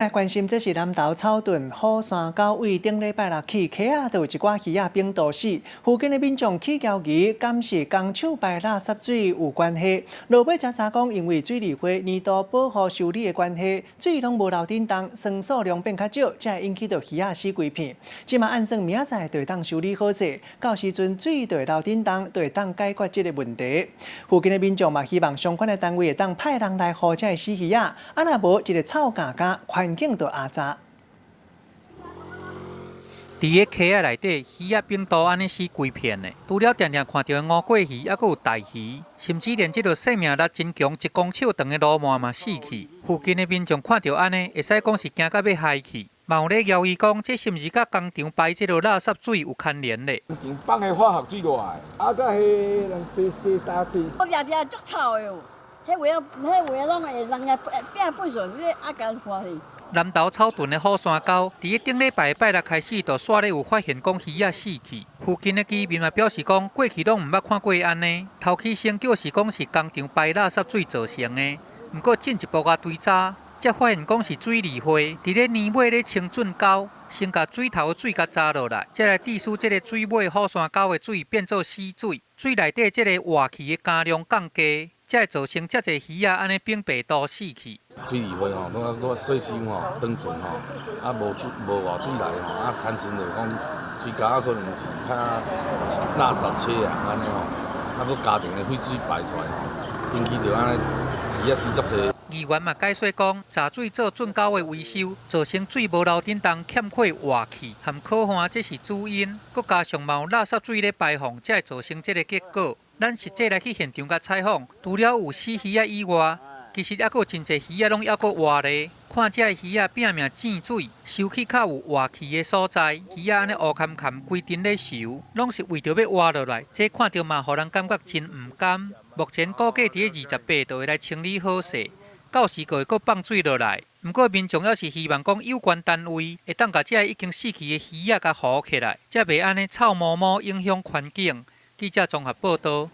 來關心，這是南投草屯虎山溝位頂禮拜六起，溪仔就有一寡魚仔反肚死。附近的民眾起交疑，敢是工廠排垃圾水有關係。落尾才查講，因為水利會年度保護修理的關係，水攏無流振動，酸素量變較少，才會引起著魚仔死規片。這馬按算明仔載就會當修理好勢，到時陣水就會流振動，就會當解決這个問題。附近的民眾嘛希望相關的單位會當派人來護這个死魚仔，啊若無一个臭咖咖，環境就阿雜。佇个溪仔內底，魚仔反肚按呢死規片的，除了定定看著的吳郭魚，猶閣有帶魚，甚至連這个生命力真強一公尺長的鱸鰻嘛死去。附近的民眾看著按呢，會使講是驚甲欲害去。嘛有咧懷疑講，這是毋是佮工廠排這个垃圾水有牽連咧？工廠放的化學水落來，啊，佮彼人洗洗衫水。我掠掠足臭的哦，彼位啊，彼位攏會人家變糞埽，你啊共看去。南投草屯的虎山溝，佇咧頂禮拜拜六開始，就煞咧有發現講魚仔死去。附近的居民嘛表示講，過去攏毋捌看過按呢。頭起先叫是講是工廠排垃圾水造成的，毋過進一步共追查，才發現講是水利會佇咧年尾咧清圳溝，先共水頭的水共閘落來，才來致使這个水尾虎山溝的水變做死水，水內底這个活氣的含量降低，才會造成遮濟魚仔按呢反白肚死去。水利會吼，攏攏稅收吼，長存吼，啊無水無外水來吼，啊產生著講水溝可能是較垃圾車啊，按呢吼，啊閣家庭的廢水排出來吼，引起著按呢魚仔死足濟。議員嘛解說講，閘水做圳溝的維修，造成水無流振動，欠缺活氣和可旱，這是主因。閣加上嘛有垃圾水咧排放，才會造成這个結果。咱實際來去現場共採訪，除了有死魚仔以外，其實猶閣有真濟魚仔攏猶閣活咧。看這个魚仔拼命糋水，收去較有活氣的所在，魚仔按呢烏坎坎規陣咧泅，攏是為著欲活落來。這看著嘛，予人感覺真毋甘。目前估計佇咧28就會來清理好勢，到時閣會閣放水落來。毋過民眾猶是希望講有關單位會當共這个已經死去的魚仔共護起來，才袂按呢臭毛毛影響環境。記者綜合報導。